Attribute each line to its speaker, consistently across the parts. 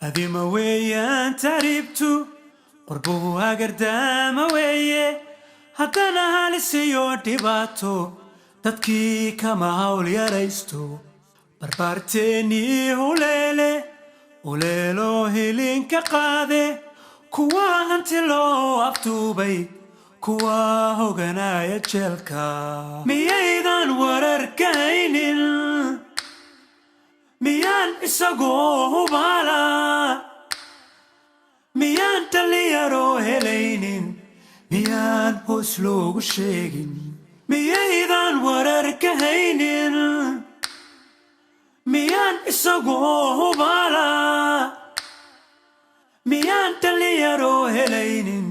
Speaker 1: Adima weeyaan tahriibtu, qurbuhu hagardaama weeye, haddana halisiyo dhibaato dadkii kama hawl yaraysto. Barbaarteennii huleele huleeloo hilinka qaade, kuwa hanti loo afduubay, kuwa hoganaya jeelka, miyaydan wararka haynin? Miyaan isagoo hubaala? Miyaan dhallinyaroo helaynin? Miyaan hoos loogu sheegin? Miyaydan wararka haynin? Miyaan isagoo hubaala? Miyaan dhallinyaroo helaynin?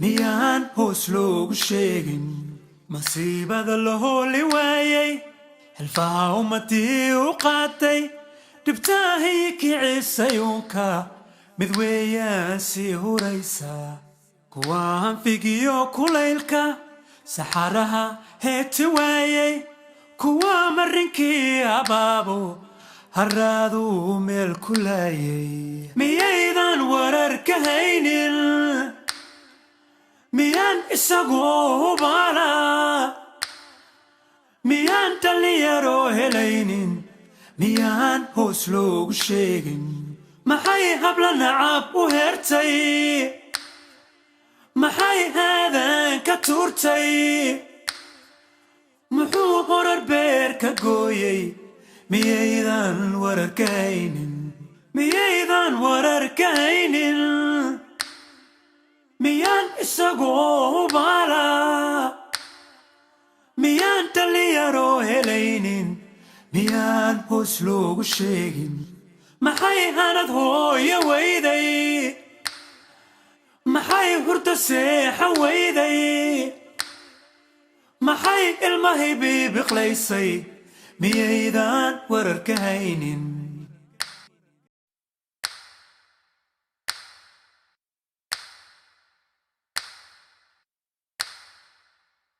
Speaker 1: Miyaan hoos loogu sheegin? Masiibada la hooli waayey, xilfaha ummadii u qaatay, dhibtaahii kicisay uunka mid weeyaan sii huraysa, kuwa hanfigiyo kulaylka saxaraha heeti waayey, kuwa marinkii abaabo haraaduu meel ku laayay, miyaydan wararka haynin? Miyaan isagoo hubaala? Miyaan dhallinyaroo helaynin? Miyaan hoos loogu sheegin? Maxay habla nacab u heertay? Maxay haadan ka tuurtay? Muxuu horar beer ka gooyey? Miyaydan wararka haynin? Miyaydan wararka haynin? Miyaan isagoo hubaala? Miyaan dhallinyaroo helaynin? Miyaan hoos loogu sheegin? Maxay hanad hooyo weyday? Maxay hurda seexa weyday? Maxay ilmahay biibiqlaysay? Miyaydan wararka haynin?